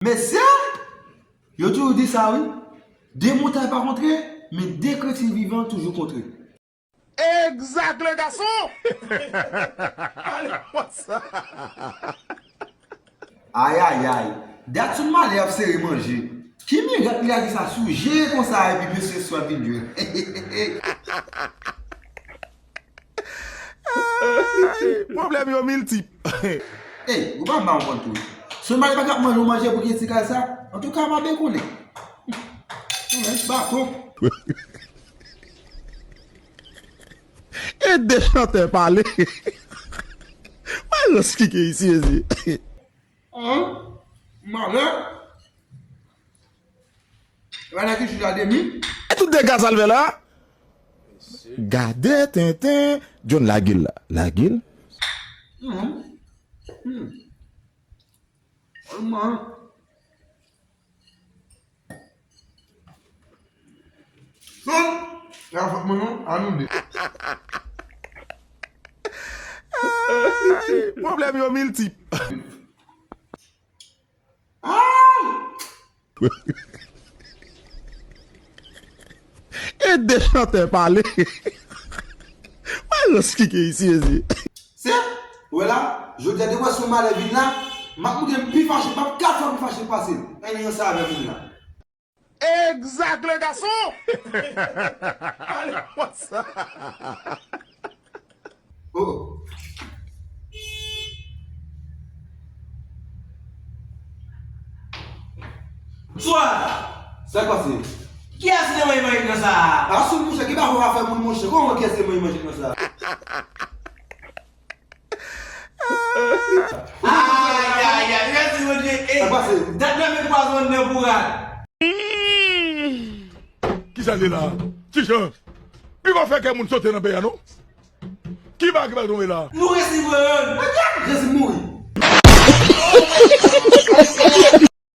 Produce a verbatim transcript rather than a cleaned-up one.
Mesye, yo toujou di sa wi. De montay pa kontre, men de kreti vivan toujou kontre. Exact, le garçon! Allez, what's up? Ayayay, dat sou malè ap sere manje. Ki mirak li lage sa sou je konsa epi mesye swa vin jwe. Pwoblèm yo miltip. Ey, ou pa ba yon konn tou. Sou malè pa ka ap manje yon manje pou gen ti kal sa. Antouka, m a ben konnen. Mwen, baton. E de chantè pale. Mwen lòs ki gen isi, mesye. An? Malè? Wè nèg ki chita demi? E tout dega sa l fè la? Gade tenten. John lage l la. Lage l. Mhm. Hmm. Kòlman. Son! Sa fòt mwen non, annou de. Pwoblèm yo miltip. Ay! E de chantè pale. Mwen lòs ki gen isi, mesye. Se, ou wè la, jodi a depi w wè se yon malè vin la, m ap montre m pi fache, m ap kat fwa pi fache pase l. Ann nan sa avè moun la. Exact, le garçon! Allez, what's up? Oh. Bonsoir! Sa k pase? Kiyès ki te voye manje nan sa a? A, sou monchè, ki bagay w ap fè moun monchè? Kòman kiyès ki te voye manje nan sa a? Ay, ay, ay, mèsi Bondye. Ey, sa k pase? Dat nan men pwazon nan pou rat. Kisa l ye la? Ti Jan, li pa fè kè moun sote nan peyi a non. Ki bagay ki pral tonbe la? Nou resi pran.